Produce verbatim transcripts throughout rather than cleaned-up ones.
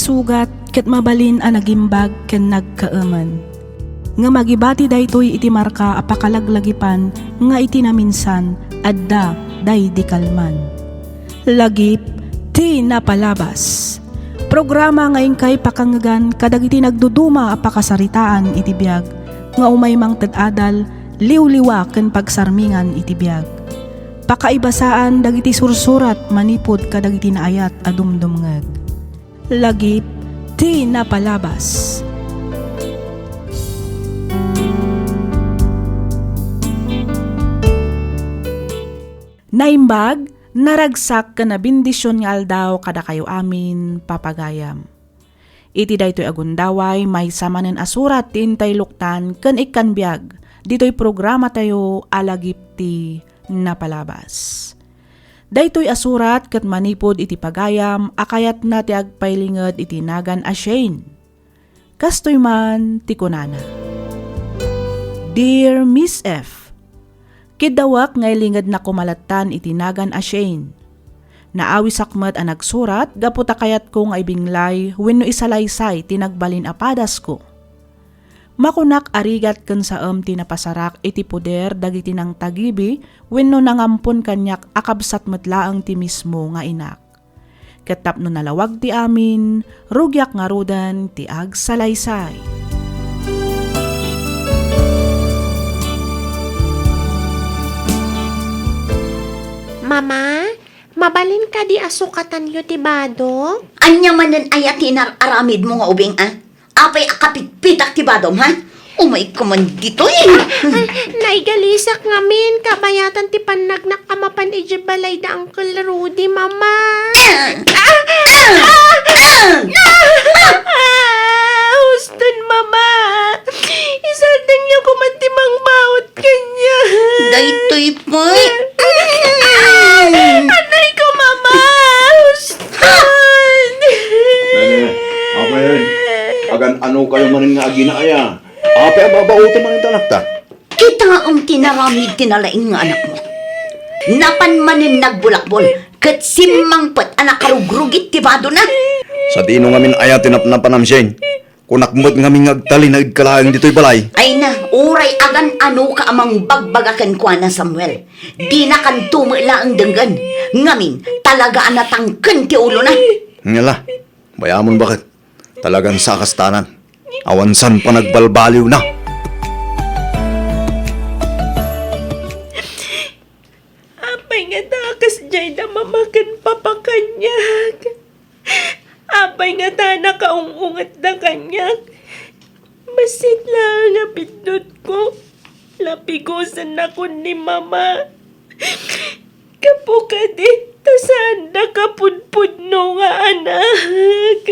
Sugat ket mabalin a nagimbag ken nagkaemen. Ngem agibati daytoy iti marka a pakalaglagipan nga iti naminsan adda daydi kalman. Lagip ti napalabas. Programa nga inkay pakangngegan kadagiti nagduduma a pakasaritaan iti biag nga umay mangted adal, liwliwa ken pagsarmingan iti biag. Pakaibasaan dagiti sursurat manipud kadagiti naayat a dumdumngeg. Lagip ti napalabas. Naimbag, naragsak ken nabendision nga aldaw kadakayo amin, papagayam. Iti daytoy a gundaway, maysa manen a surat ti intay luktan ken ikkan biag ditoy programatayo a Lagip ti Napalabas. Daytoy a surat ket manipud iti pagayam a kayatna ti agpailinged iti nagan a Shane. Kastoy man ti kunana, "Dear Miss F, kiddawek nga ilingednak koma lattan iti nagan a Shane. Naawisak met a nagsurat gapu ta kayatko nga ibinglay wenno isalaysay ti nagbalin a padasko. Makunak a rigat ken saem ti napasarak iti poder dagiti nangtagibi wenno nangampon kaniak a kabsat met laeng ti mismo nga inak. Ket tapno nalawag ti amin, rugiak ngaruden ti agsalaysay." Mama, mabalin kadi a sukatanyo ti bado? Ania manen aya ti inar-aramidmo nga ubing, a? Apay a kapitpitak ti badom, ha? Umayka man ditoy. Ah, naigalisak ngamin, kabayatan ti pannagnak a mapan idiay balay da Uncle Rudy, Mama. Ah! Ah! Ah! Ah! Ah! Huston, Mama. Isardengyo koma ti mangbaut kaniak. Daytoy pay. Ah! Anay ko, Mama. Huston. Nene, apay, agan-ano kayo manen nga aginaaya? Apay a babaoten manen ti anakta? Kitaem ti naramid ti nalaing nga anakmo. Napan manen nagbulakbol, ket simmangpet a nakarugrugit ti badona. Sadino ngamin aya ti napnapanam, Shane? Kunak met ngamin nga agtalinaedka laeng ditoy balay. Ay na, uray agan-anoka a mangbagbaga kenkuana, Samuel. Dinakanto met laeng denggen. Ngamin, talaga a natangken ti ulona. Ngala, bay-amon baket. Talagan sa kastanan. Awan san panagbalbaliwna. Apay ngata a kasdiay da Mama ken Papa kaniak? Apay ngata a nakaung-ungetda kaniak? Bassit laeng a biddutko. Lapigosennakon ni Mama. Gapu kadi ta saanda kapudpudno nga anak.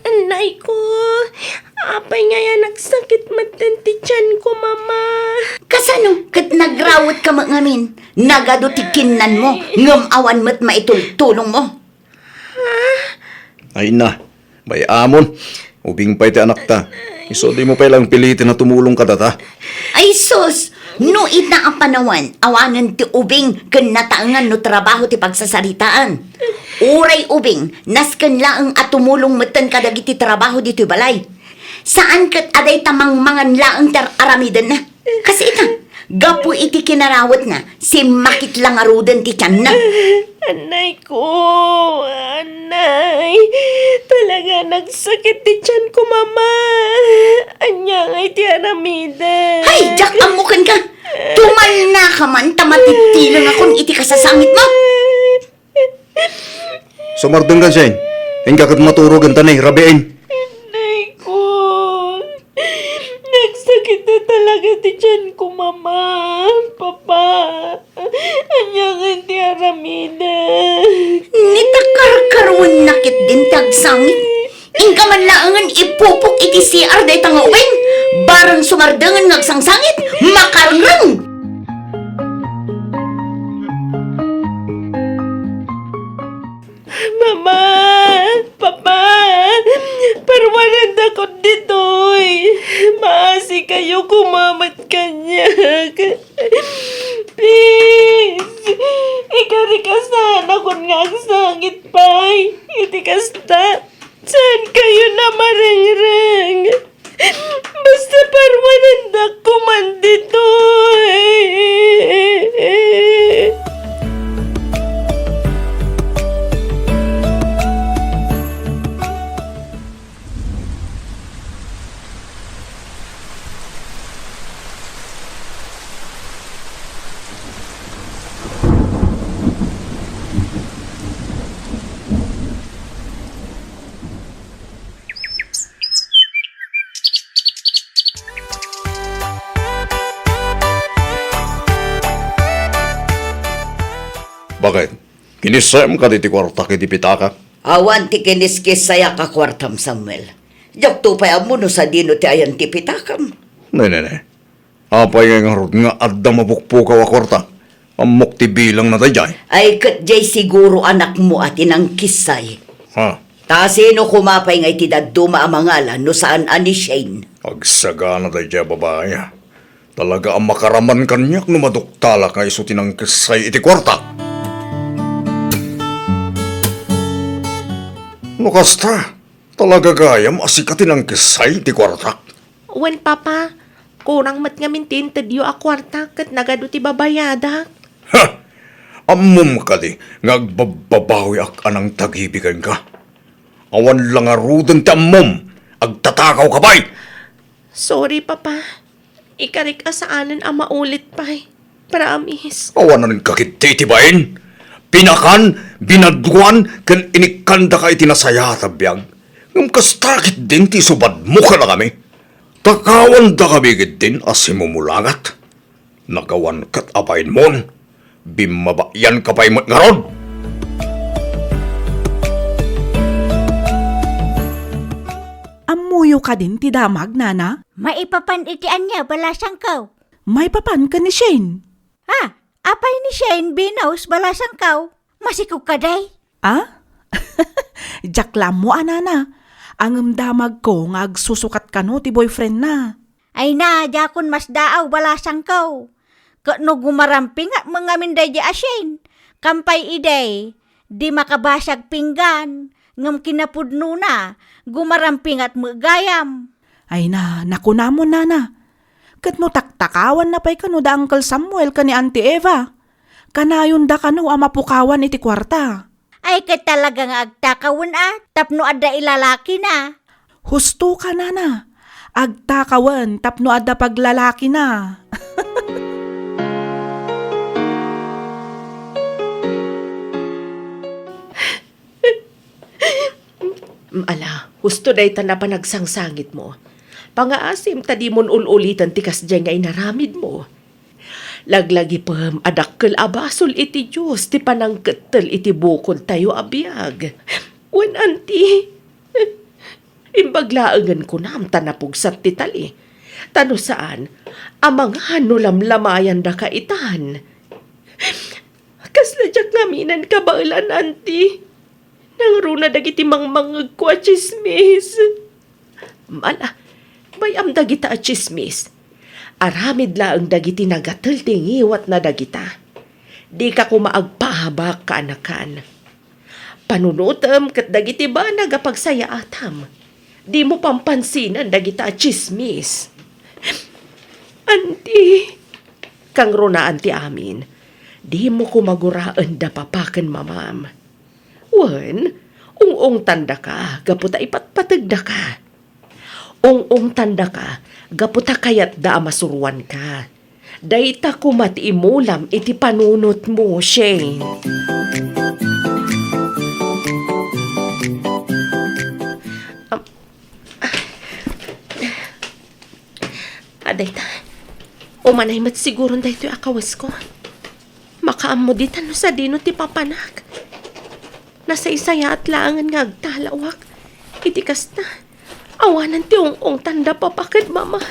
Anay ko, apay ngay a nagsakit metten ti tianko, Mama? Kasano ket nagrawetka met ngamin? Nagadu ti kinnanmo, ngem awan met maitultulongmo. Ay na, bay-amon. Ubing pay ti anakta. Isu dimo pay lang piliten a tumulong kadata. Ay sus! No ita a panawen, awanen ti ubing ken nataengan no trabaho ti pagsasaritaan. Uray ubing, nasken laeng a tumulong metten kadagiti trabaho ditoy balay. Saan ket a dayta mangmangan laeng ti ar-aramidenna. Kas ita, gapu iti kinarawetna, simmakit la ngaruden ti tianna. Anay ko, anay. Talaga nagsakit ti tianko, Mama. Ania ngay ti aramidek? Hay, diak ammo kenka. Tumalnaka man ta matittilengakon iti kasasangitmo. Sumardengkan, Shane. Inka ket maturogen ta ni rabiin. Inday ko. Nagsakit na talaga ti tiyan ko, Mama. Papa. Ania ngay ti aramidek? Ni ta karkaruenna ketdin ti agsangit. Inka man laengen ipupok iti C R dayta nga ubing. Bareng sumardengen nga agsangsangit, makarengreng. Mama! Papa! Parwanendakon ditoy! Maasikayo koma met kaniak! Please! Ikarikasanakon nga agsangit pay. Iti kasta, saan kayo na marengreng? Basta parwanandak koma ditoy. Bakit? Kinissayam kadi ti kuartak iti pitaka? Awan ti kiniskissayak a kuartam, Samuel. Diakto pay ammo no sadino ti ayan ti pitakam. Ne, ne, ne. Apay ngay ngarud nga adda mapukpukaw a kuarta? Ammok ti bilangna daydiay. Ay, ket diay siguro anakmo a ti nangkissay. Ha? Ta sino koma pay ngay ti dadduma a mangalan no saan a ni Shane? Agsagana daydiay a babai. Talaga a makaraman kaniak no maduktalak nga isu ti nangkissay iti kuarta. No kasta, talaga gayam a sika ti nangkissay iti kuartak? Wen, Papa, kurang met ngamin ti intedyo a kuarta ket nagadu ti babayadak. Ha! Ammom kadi nga agbabbabawiak a nangtagibi kenka? Awan la ngaruden ti ammom, agtatakaw ka pay! Sorry, Papa. Ikarik a saanen a maulit pay. Promise. Awanan ka ketdi iti bain. Pinakan, binadguan, ken inikkandaka iti nasayaat a biag. Ngem kasta ketdin ti isubadmo kadakami. Takawandakami ketdin a simumulagat. Nakawan ket a bainmon. Bimmabayanka pay met ngarud. Ammoyo kadin ti damag, Nana? Maipapan iti ania, balasangko? Maipapan ken ni Shane. Ah, apay ni Shane, Venus, balasangko? Masikog kadi? Ah? Diak la ammo a, Nana. Ngem damagko nga agsusukat kano ti boyfriendna. Ay na, diakon masdaaw, balasangko. Ket no gumarampingat met ngamin daydi a Shane, kampay idi, di makabasi agpinggan, ngem kinapudnona, gumarampingat met gayam. Ay na, nakunamon, Nana. Ket no taktakawanna pay kano da Uncle Samuel ken ni Auntie Eva, kanayonda kano a mapukawan iti kuarta. Ay, ket talaga nga agtakawen a tapno adda ilalakina. Husto ka, Nana. Agtakawen tapno adda paglalakina. Ala, husto dayta a panagsangsangitmo. Pangaasim ta dimon ul-uliten ti kasdiay nga inaramidmo. Laglagipem a dakkel a basol iti Dios ti panangkettel iti bukodtayo a biag. Wen, Auntie, imbag laengen kunam ta napugsat ti tali. Ta no saan, amangan no lamlamayandaka itan. Kasla diak ngaminen kabaelan, Auntie. Nangruna dagiti mangmangngegko a tsismis. Ala, bay-am dagita a tsismis. Aramid laeng dagiti nagatel ti ngiwatna dagita. Dika koma agpaabak, kaanakan. Panunotem ket dagiti banag a pagsayaatam. Dimo pampansinan dagita a tsismis. Auntie, kangrunaan ti amin. Dimo koma guraen da papa ken mamam. Wen, ung-ungtandaka gapu ta ipatpategdaka. Ung-ungtandaka gapu ta kayatda a masuroanka. Dayta koma ti imulam iti panunotmo, Shane. Am-, ah, dayta. Umanay met siguron daytoy a kawesko. Makaammo ditan no sadino ti papanak. Nasaysayaat laengen nga agtalawak. Iti kasta, awanan ti ung-ungtanda papa ken mama.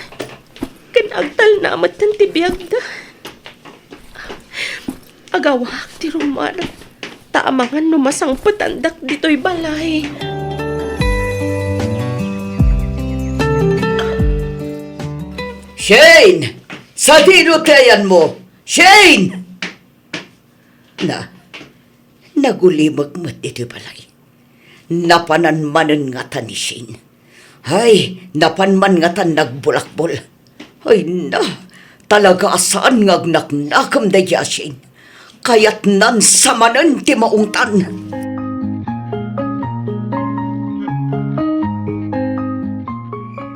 Ken agtalna metten ti biagda. Agawak ti rummuar. Ta amangan no masangpetandak ditoy balay. Shane! Sadino ti ayanmo? Shane! Na, nagulimek met ditoy balay. Napanan manen ngata ni Shane. Ay, napan man ngatan nagbulakbol. Ay na, talaga a saan nga agnaknakem daydi a Shane. Kayatnan sa manen ti maungtan.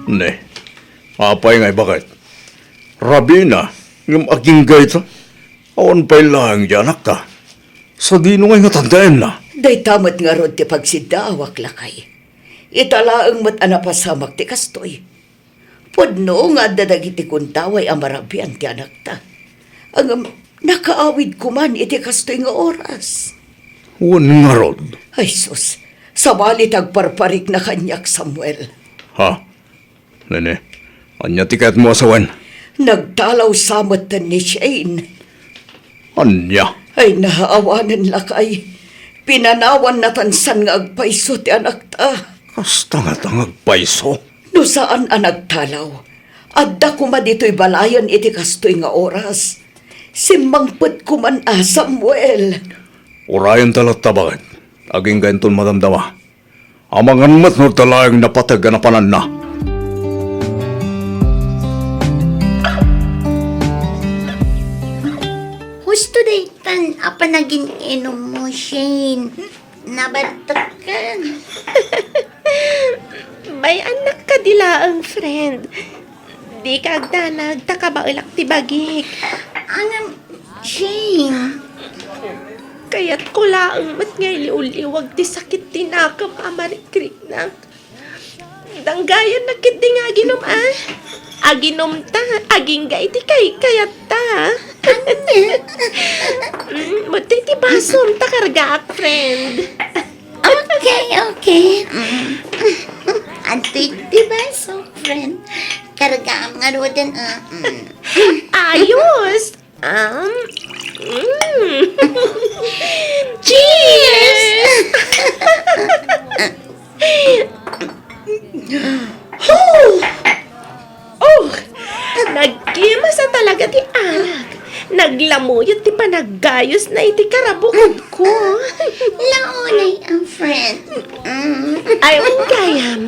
Ne, apay nga ibaket? Rabina, ngem agingga ita. Awan pay laeng ti anakta. Sadino ngay nga tandaenna? Dayta met ngarud ti pagsiddaawak, lakay. Ita laeng met a napasamak ti kastoy. Pudno nga adda dagiti gundaway a marabian ti anakta. Ngem nakaawidko man iti kastoy nga oras. Wen ngarud. Ay sus, sabali ti agparparikna kaniak, Samuel. Ha? Nene, ania ti kayatmo a sawen? Nagtalaw sa metten ni Shane. Ania? Ay, naawanen, lakay. Pinanawan natan saan nga agpayso ti anakta. Kasta ngata nga agpayso? No saan a nagtalaw, adda koma ditoy balayen iti kastoy nga oras. Simmangpetko man a, Samuel. Urayenta latta, baket. Agingga inton madamdama. Amangan met no adda laeng napateg a napananna. Husto daytan a panagin-inummo, Shane. Nabantekkan. Bay-annak kadi laeng, friend. Dika agdanag ta kabaelak ti bagik. Ngem, Shane. Kayatko laeng met nga iliwliwag ti sakit ti nakem a marikriknak. Danggayannak ketdi nga aginum, a. Aginumta, agingga iti kaykayatta. Mm, adtoy ti basom ta kargaak, friend. Okay, okay. Mm. Adtoy ti basom, friend. Kargaam ngaruden, a. Mm. Ayos! Um, mm. Cheers! Oh! Oh! Nagkimasa talaga ti arak. Naglamuyot ti panaggayosna iti karabukodko. Launay, a friend. Mm. Ay, wen gayam.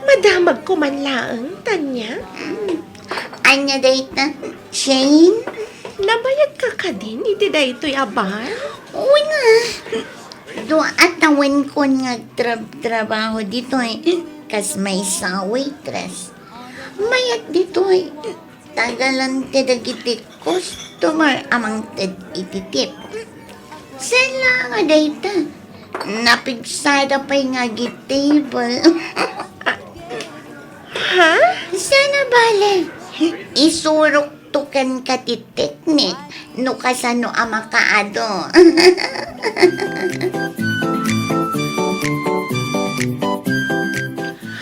Madamagko man laeng, Tanya. Mm. Ania dayta, Shane? Nabayagka kadin iti daytoy a bar? Wen a. Dua a tawenkon nga agtrabtrabaho ditoy, kas maysa a waitress. Mayat ditoy, tagalan ti dagiti customer a mangted iti tip. Saan la nga dayta? Napigsada pay nga agi table. Ha? Saan a bale? Isurokto kenka ti teknik no kasano a makaadu.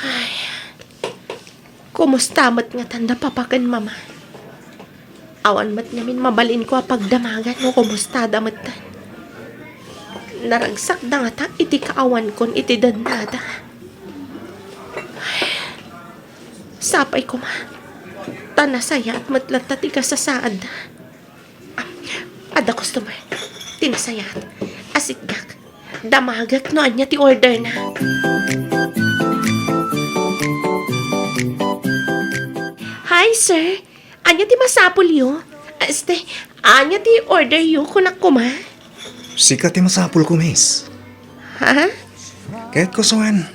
Ay, kumusta met ngatan da papa ken mama? Awan met ngamin mabalinko a pagdamagan no kumustada metten. Naragsakda ngata iti kaawankon iti dennada. Sapay koma, ta nasayaat met latta ti kasasaadda. Ah, adda customer. Ti nasayaat. Asikdak. Damagek no ania ti orderna. Hi, sir. Ania ti masapulyo? Este, ania ti orderyo, kunak koma? Sika ti masapulko, miss. Ha? Kayatko sawen,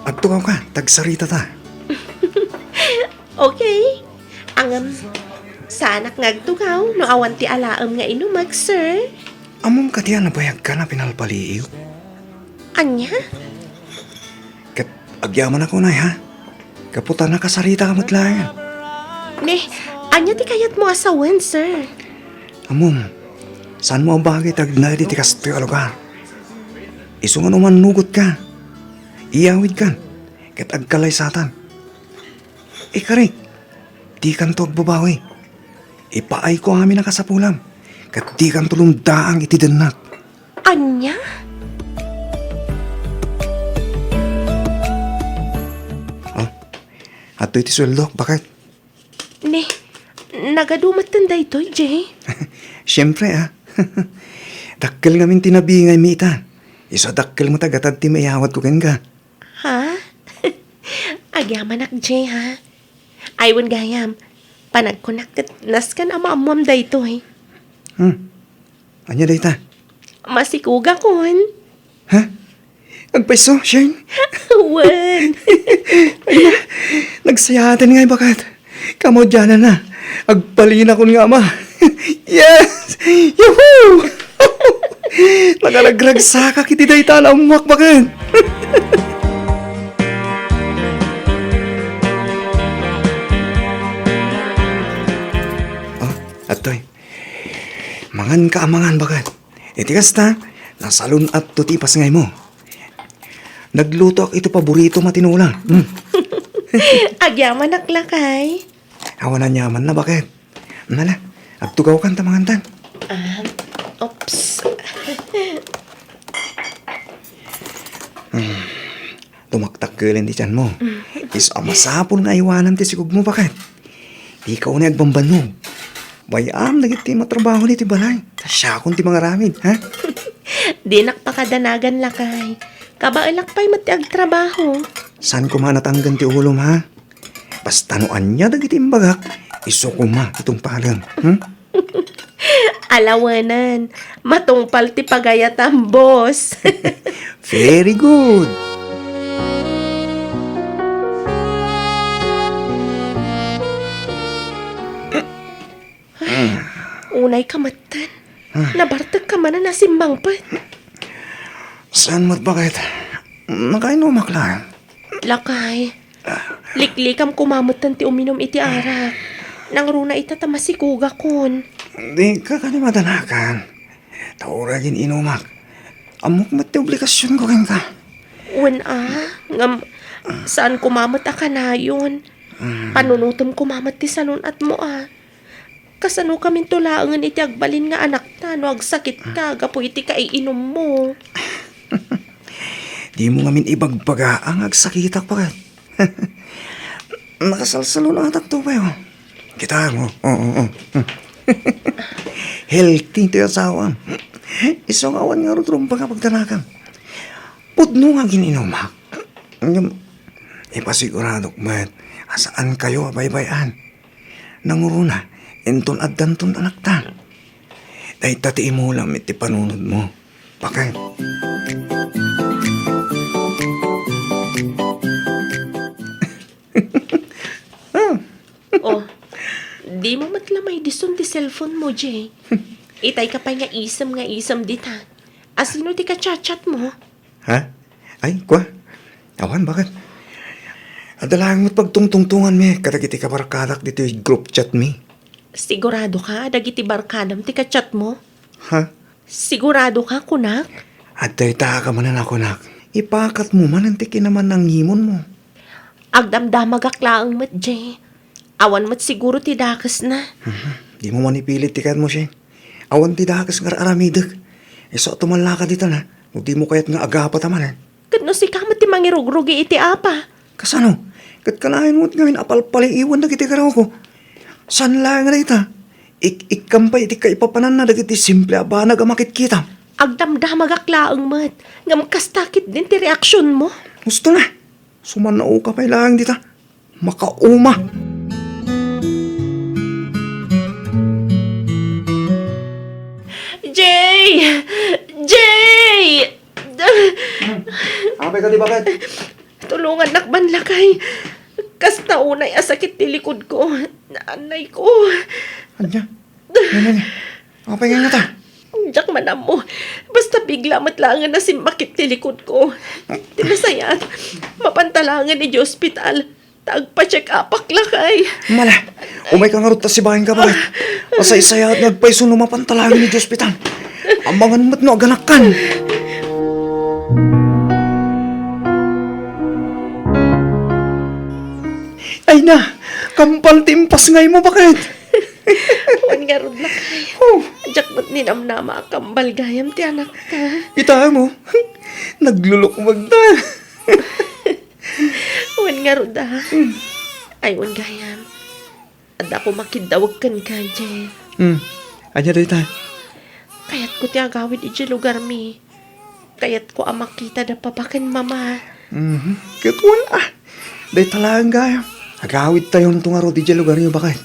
agtugawka ta agsaritata. Okay. Ngem, saanak nga agtugaw no awan ti alaem nga inumek, sir. Ammom kadi a nabayagkan a pinalpaliiyo? Ania? Ket agyamanak unay, ha? Gapu ta nakasarita ka met laeng. Ne, ania ti kayatmo a sawen, sir? Ammom, saanmo a bagay ti agnaed iti kastoy a lugar. Isu nga no mannugotka, iyawidkan, ket agkalaysatan. Ikarik, dikanto agbabawi. Ipaayko amin a kasapulam, ket dikanto lumdaang iti dennak. Ania? Ah, adtoy ti sueldok, baket. Ne, Nagadu metten daytoy, Jay? Siempre, ah. Dakkel ngamin ti nabingaymi ita. Isu a dakkel met a gatad ti maiyawatko kenka. Ha? Agyamanak, Jay, ha? Ay, wen gayam. Panagkunak ket nasken a maammoam daytoy. Hmm. Ania dayta? Masikugakon. Ha? Agpayso, Shane? Wen. Ay, nagsayaten nga ibakat. Kamaudianan na. Agbalinakon nga ama. Yes! Yahoo! Nagaragragsakak iti dayta a naammoak baket. Oh, adtoy. Manganka a mangan baket. Iti kasta, nasalun-atto ti ipasngaymo. Naglutoak iti paboritom a tinola. Hmm. Agyamanak, lakay. Awan aniamanna baket. Nala, agtugawkan ta mangantan. Ah, oops. Hmm. Tumaktakkel ti tianmo. Isu a masapul nga aywanam ti sikogmo baket. Dika unay agbambannog. Bay-am dagiti matrabaho iti balay. Ta siakon ti mangaramid, ha? Dinak pakadanagan, lakay. Kabaelak pay met ti agtrabaho. Saan koma natanggan ti ulom, ha? Basta no ania dagiti imbagak, isu koma ti tungpalem. Hmm? Ala wen, matungpal ti pagayatam, boss. Very good. Unayka metten. Ah. Nabartekka manen a simmangpet. Saan met baket? Nakainumak laeng. Lakay, liklikam koma metten ti uminum iti arak. Nangruna ita ta masikugakon. Dika kadi madanagan. Ta uray gin-inumak, ammok met ti obligasionko kenka. Wen a, ngem saan koma met a kanayon. Mm. Panunotem koma met ti salun-atmo a. Kasano kaminto laengen iti agbalin nga anakta no agsakitka gapu iti kaiinummo? Dimo ngamin ibagbaga nga agsakitak, baket. Nakasalsalun-atak to, bayo. Kita mo. Oo, oo. Healthy ti asawam. Isu nga awan ngarud rumbeng a pagdanagan. Pudno nga gin-inumak. Ngem, ipasiguradok met a saankayo a baybay-an. Nangruna, inton addanton anakta. Dayta ti imulam iti panunotmo. Baket. Ah. Oh, dimo met la maidison ti cellphone mo, Jay. Itayka pay nga isem nga isem dita. Asino ti kachat-chat mo? Ha? Ay, kua? Awan, baket. Adda laeng met pagtungtungtonganmi kadagiti kabarkadak ditoy group chat mi. Siguradoka a dagiti barkadam ti kachat mo? Ha? Siguradoka, kunak? Adda ita ka manen a kunak. Ipakatmo manen ti kinamannangimonmo. Agdamdamagak laeng met, Jay. Awan met siguro ti dakesna. Mhm. Dimo manipilit ti kayatmo, Shane. Awan ti dakes nga ar-aramidek. Isu a tumallaka dita na, no dimo kayat nga agapata manen. Ket no sika met ti mangirugrugi iti apa? Kasano? Ket kanayon met ngamin a palpaliiwan dagiti garruko. Saan laeng nga dayta? Ik-ikkam pay iti kaipapananna dagiti simple a banag a makitkitam. Agdamdamagak laeng met, ngem kasta ketdin ti reaksionmo. Husto na. Sumannao ka pay laeng dita. Makauma. Jay! Jay! Hmm. Apay kadi, baket? Tulongannak man, lakay. Kasta unay a sakit ti likodko. Naanayko. Ania? Ania, ania? Apay nga ngata? Diak man ammo. Basta bigla met laengen a simmakit ti likodko. Ti nasayaat, mapanta laengen idiay ospital. Ta agpa-check-upak, lakay. Mala, umayka ngarud ta sibaenka, baket. Asaysayaat nga agpayso no mapanta laengen idiay ospital. Amangan met no aganakkan. Ay na, kampal ti impasngaymo, baket. Wen ngarud, lakay. Oh. Diak met ninamnama a kambal gayam ti anakta. Ita mo, naglulukmeg ta. Wen ngarud, ah. Hmm. Ay, wen gayam. Adda Tapno makiddawek kenka, Jay. Hmm. Ania dayta? Kayatko ti agawid idiay lugarmi. Kayatko a makita da papa ken mama. Mhm. Ket wen, ah. Dayta laeng gayam. Agawidtayonto ngarud idiay lugaryo, baket.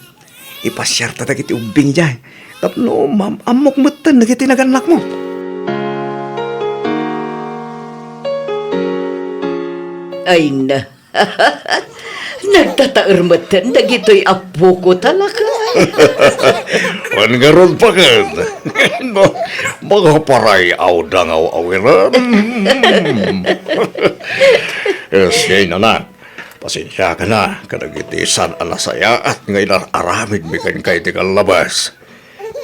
Ipasiarta dagiti ubbing idiay. Tapno maam-ammok metten dagiti nagannakmo. Ay na. Nagtataer metten dagitoy appoko, talakay. Wen ngarud, baket. No, makaparay-awda nga aw-awiran. Eh, siya, nana. Pasensiakan a kadagiti saan a nasayaat nga inar-aramidmi kenka iti kallabas.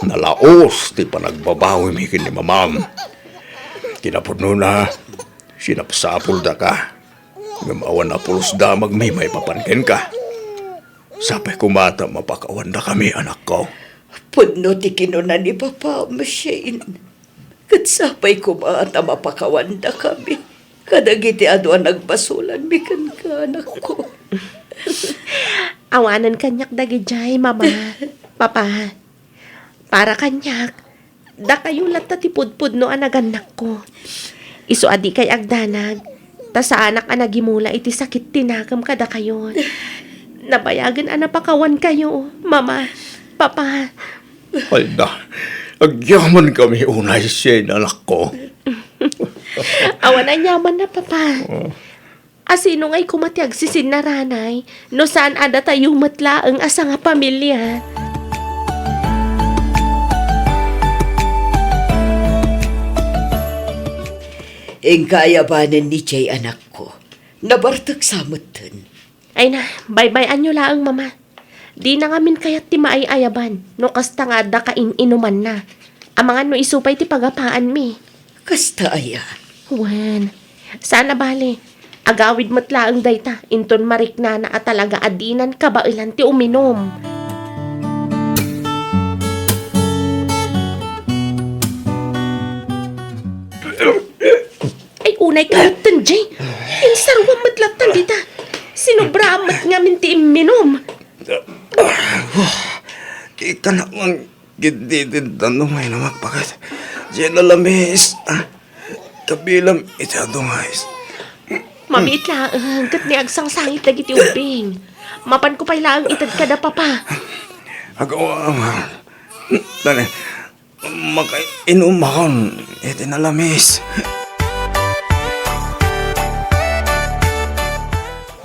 Nalaus ti panagbabawimi ken ni mamam. Kinapudnona, sinapsapoldaka. Ngem awan a pulos damagmi maipapan kenka. Sapay koma ta mapakawandakami, anakko. Pudno ti kinuna ni Papa, Shane. Ket sapay koma ta mapakawandakami kadagiti adu a nagbasolanmi kenka, anakko. Awanen kaniak dagidiay, Mama, Papa. Para kaniak, dakayo latta ti pudpudno a nagannakko. Isu a dikay agdanag, ta saanak a nagimula iti sakit ti nakem kadakayo. Nabayagen a napakawankayo, Mama, Papa. Ay na, agyamankami unay, Shane, anakko. Awan aniamanna, Papa. Oh. A sino ngay koma ti agsisinnaranay no saan a datayo met laeng a sangapamilia? Inka ayabanen ni Jay, anakko. Nabartek sa metten. Ay na, baybay-anyo laeng, Mama. Dina ngamin kayat ti maay-ayaban no kasta nga adda kain-inumanna. Amangan no isu pay ti pagapaanmi. Kasta aya? Wen, saan a bale. Agawid met laeng dayta inton mariknana a talaga a dinan kabaelan ti uminum. Ay, unay ka metten, Jay. Insaruam met latta dita. Sinobraam met ngamin ti imminum. Ikanak man, giddi ti danum nga inumak, baket. Diay nalamis, ah, kabilam iti adu nga ayos. Mamiit laeng, ket ni agsangsangit dagiti ubbing. Mapanko pay laeng ited kada, Papa. Agaw, ah, dali. Makainumakon iti nalamis.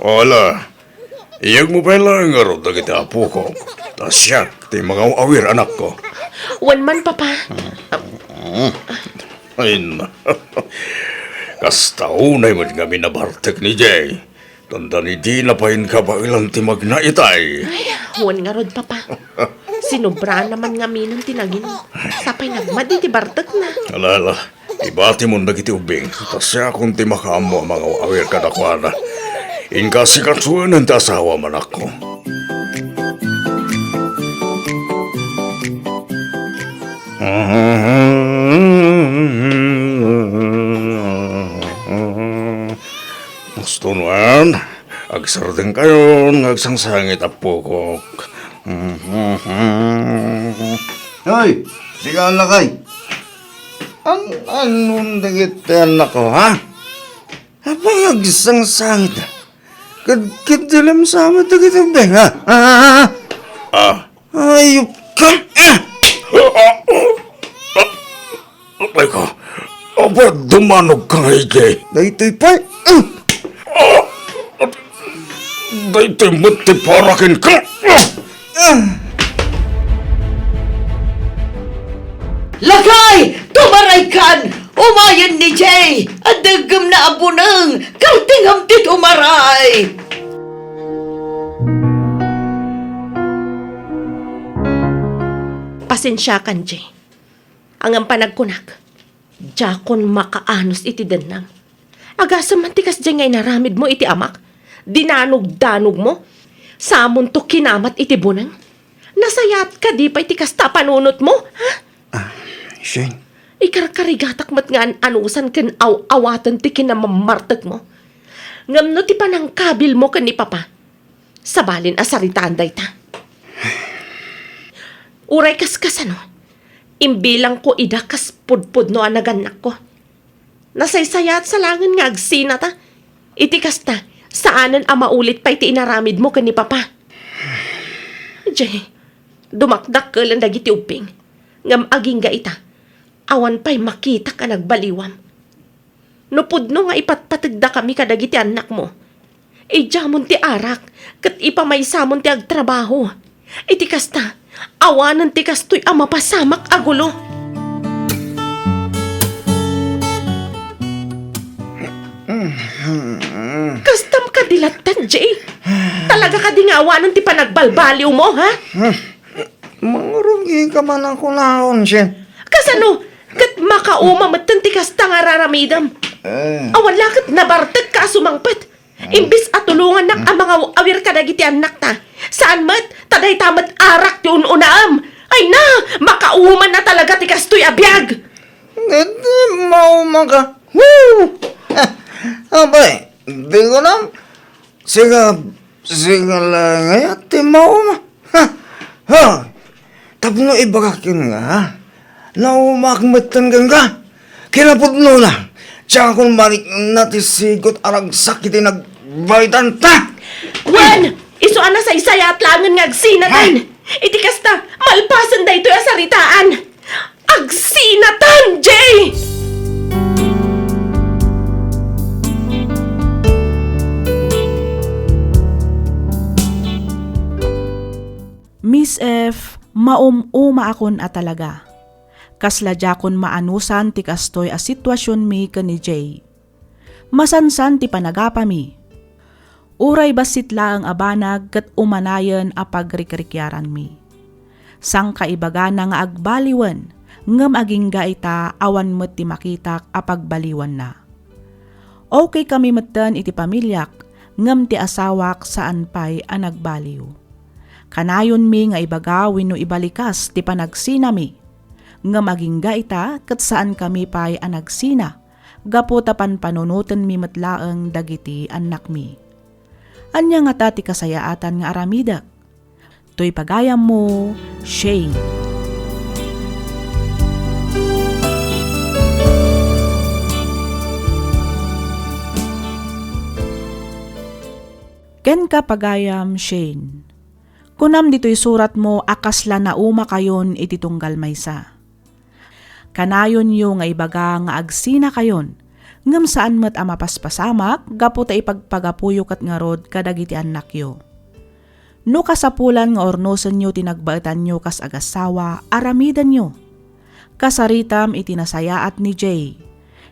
Ala, iyegmo pay laeng ngarud dagiti apokok, ta siak ti mangaw-awir, anakko. Wen man, Papa. Ay, na. Kasta unay met ngamin a bartek ni Jay. Tandaan, dina pay kabaelan ti magna itay. Ay, wen ngarud, Papa. Sinobraan naman ngaminen ti nagin. Sapay nagmadi ti bartekna. Ala, ala. Ibatimon dagiti ubbing. Ta siakon ti makaammo a mangaw-awir kadakuada. Inka sikasuanen ti asawam, anakko. Gusto nuan, agsardengkayon nga agsangsangit, apokok. Hoy, sika lakay. An-, annon dagiti annakko, ha? Apay agsangsangit? Kad-, kaddilam sa met dagiti ubbing, ha? Ha? Ah. Ayop ka! Ah! Apay ka? Apay dumanog ka nga idiay? Daytoy pay. Ah! Ah! Daytoy met ti para kenka. Ah! Lakay! Tumaraykan! Umayen ni Jay! Adda gem na a buneng! Kartingam ti tumaray! Pasensiakan, Jay. Ngem panagkunak, diakon makaanus iti dennam. Agasem man ti kasdiay nga inaramidmo iti amak, dinanogdanogmo, samonto kinamat iti buneng. Nasayaat kadi pay ti kasta a panunotmo, ha? Ah, Shane. Ikarkarigatak met nga an-anusan ken aw-awaten ti kinamammartekmo. Ngem no ti panangkabilmo ken ni Papa, sabalin a saritaan dayta. Uray kaskasano, imbilangko ida kas pudpudno a nagannakko. Nasaysayaat sa laengen nga agsinata. Iti kasta, saanen a maulit pay ti inaramidmo ken ni Papa. Jay, dumakdakkelen dagiti ubbing. Ngem agingga ita, awan pay makitak a nagbaliwam. No pudno nga ipatpategdakami kadagiti annakmo, idiamon ti arak ket ipamaysamon ti agtrabaho. Iti kasta, awanen ti kastoy a mapasamak a gulo. Kastam kadi latta, Jay? Talaga kadi nga awanen ti panagbalbaliwmo, ha? Mangrugi ka man a kunaon, Shen. Kasano? Ket makauma metten ti kasta nga raramidem. Eh. Awan la ket nabartek ka a sumangpet. Imbes a tulongannak a mangaw-awir kadagiti annakta, saan met, ta dayta met arak ti un-unaem. Ay na, makauman na talaga ti kastoy a biag. Ngem di mauma ka. Woo! Apay, di ko na. Siga, siga la ngay ti mauma. Ha? Ha? Tapno ibagak ken nga, naumak metten kenka. Kinapudnona, diakon marikna ti sigot a ragsak iti nagbaytanta. Wen, isu a nasaysayaat laengen nga agsinatan. Ha? Iti kasta, malpasen daytoy a saritaan. Agsinatan, Jay! Miss F, maum-umaakon a talaga. Kasla diakon maanusan ti kastoy a situasionmi ken ni Jay. Masansan ti panagapami. Uray bassit laeng a banag ket umanayen a pagrikrikiaranmi. Sangkaibagana nga agbaliwen, ngem agingga ita awan met ti makitak a pagbaliwanna. Okay kami metten iti pamiliak, ngem ti asawak saan pay a nagbaliw. Kanayonmi nga ibaga wenno ibalikas ti panagsinami. Ngem agingga ita ket saankami pay a nagsina, gapu ta panpanunotenmi met laeng dagiti annakmi. Ania ngata ti kasayaatan nga aramidek? Toy pagayammo, Shane. Kenka, pagayam Shane, kunam ditoy suratmo a kasla naumakayon iti tunggal maysa. Kanayonyo nga ibaga nga agsinakayon, ngem saan met a mapaspasamak gapu ta ipagpagapuyo ket ngarud kadagiti annakyo. No kasapulan nga urnosenyo ti nagbaetanyo kas agassawa, aramidenyo. Kasaritam iti nasayaat ni Jay.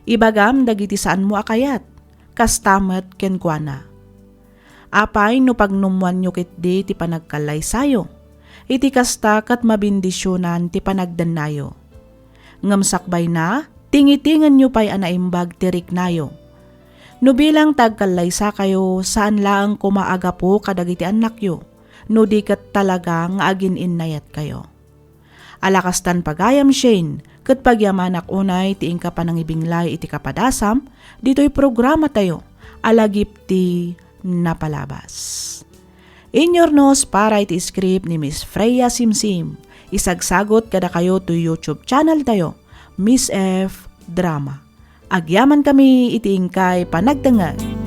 Ibagam dagiti saanmo a kayat. Kasta met kenkuana. Apay no pagnummoanyo ketdi ti panagkallaysayo? Iti kasta ket mabendisionan ti panagdennayo. Ngem sakbayna, tingitingenyo pay a naimbag ti riknayo. No bilang ta agkallaysakayo, saan laeng koma a gapu kadagiti annakyo, no di ket talaga nga agin-innayatkayo. Ala kastan, pagayam Shane, ket pagyamanak unay ti inka panangibinglay iti kapadasam ditoy programatayo a Lagip ti Napalabas. Inyurnos para iti script ni Miss Freya Simsim, isagsagut kadakayo toy YouTube channel tayo, Miss F Drama. Agyamankami iti inkay panagdengngeg.